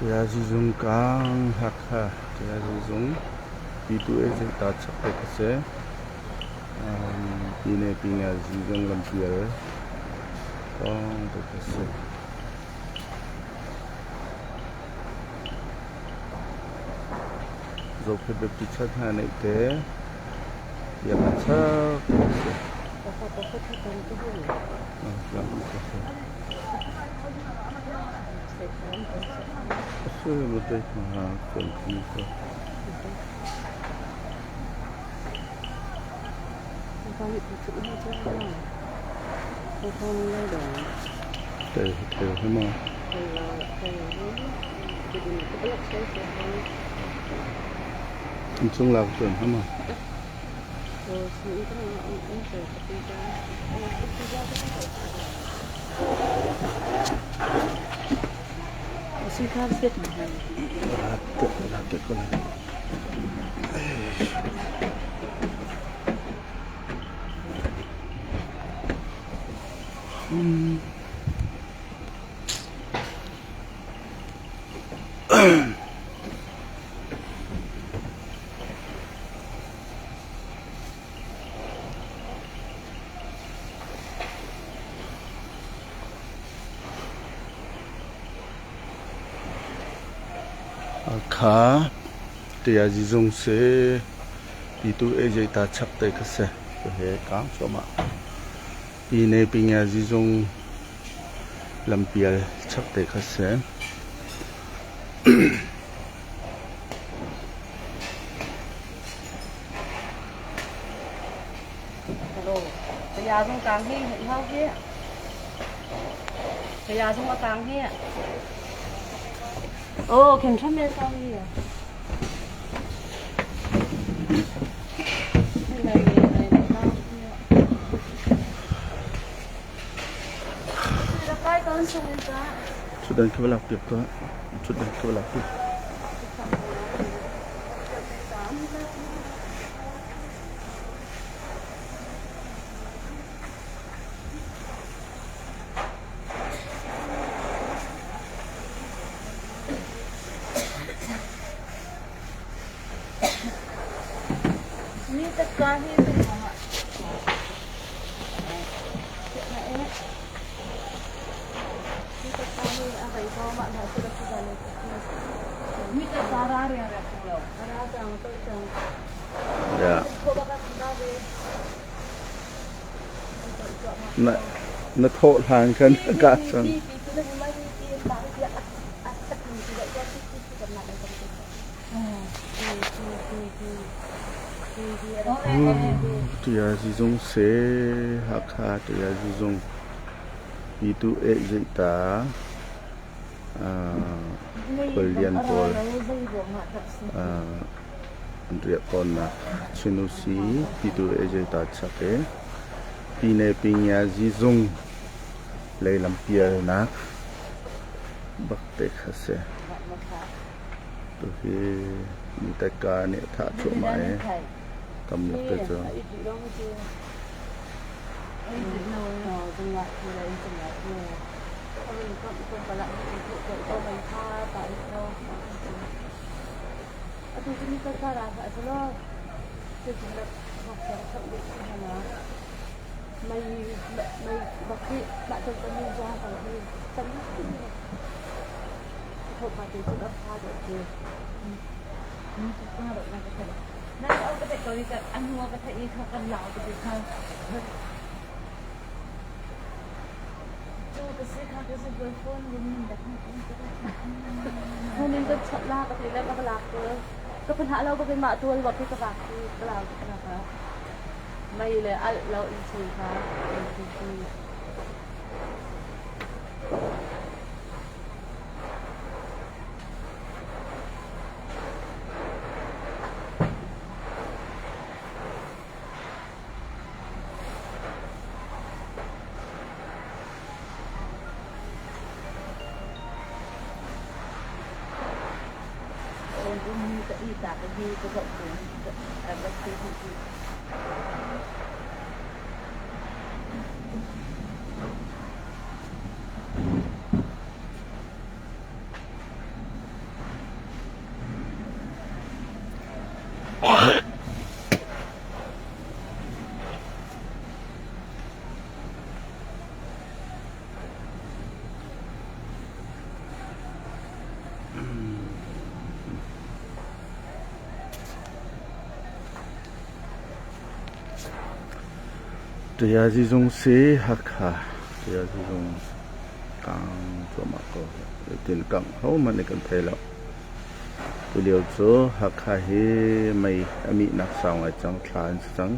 Ṭiazizung kang Hakha ṭiazizung P2A chak te ka si. Pine Pinga-zizung lampial kong te ka si. Zophei Baptist Church hna neih te biakinn chak te ka si. Innchung lak cun hama. Kha tiazizung si pitu ejeita chak te kha si he kang cuahmah. Pine pingiazizung lampial chak te kha si. Saya zong kang hi hau hi. Saya zong a kang hi. Oh, khen thram me sao hi. Thutdan khi va lak piak tuah. Thutdan khi va lak piak. Ni takka hi Yeah. Na na thawh hlan khan ka cang. Tiazizung se Hakha tiazizung pitu eh zeita khuallian pawl an riah tawnnak Chinusi pitu eh zeita chak i Pine Pingyazizung lei lampialnak bak te kha si. Tuhi Mitaika nih a thah cuahmah i tam lak te cu. Mei le alh lo innchung kha an ti. Ṭiazizung si Hakha ṭiazizung kang cuahmah ko. Zeitin kangh hohmanh nih kan thei lo. Tulio cu Hakha hi mei a mihnak sau ngai cang, thla an si cang.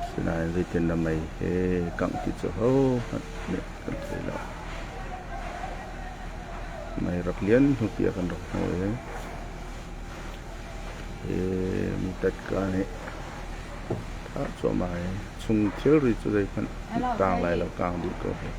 Sinain zeitin dah mei hi kangh ti cu hohmanh nih kan thei lo. Mei rak lian hnupi ah kan rak hmuh i hi mitatka nih thah cuahmah i chung thilri cu zeihmanh tang lai lo kang dih ko hi.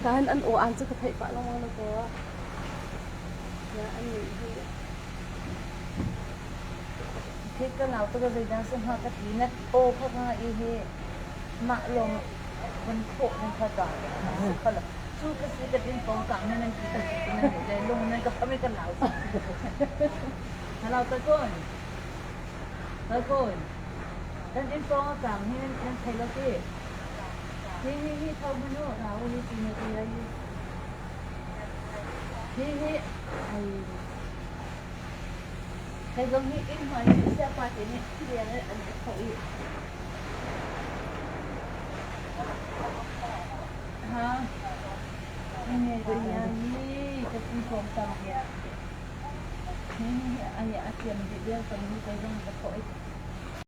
Nain an aw aan cu ka theih pah lengmang na kaw. Ka nau tu ka zeidah si hnga ka ti na aw kha ka i hi mah lawng vun khawh nan kha ka kha lo cu ka si ka tin pong kang nan nan ti ka si nan le lung nan ka phami ka lau na lau ta kon ta kon kan in pong a kang hi nan nan thei lo ti hi hi hi thau manu rau hi ti na ti ai hi hi ai Hei zong hi inn hmai hi siapa te nih thilian in an i thawh i ha ka ti kong tam hi hi ai a thiam dih vial tam hi kei zong ka thawh i.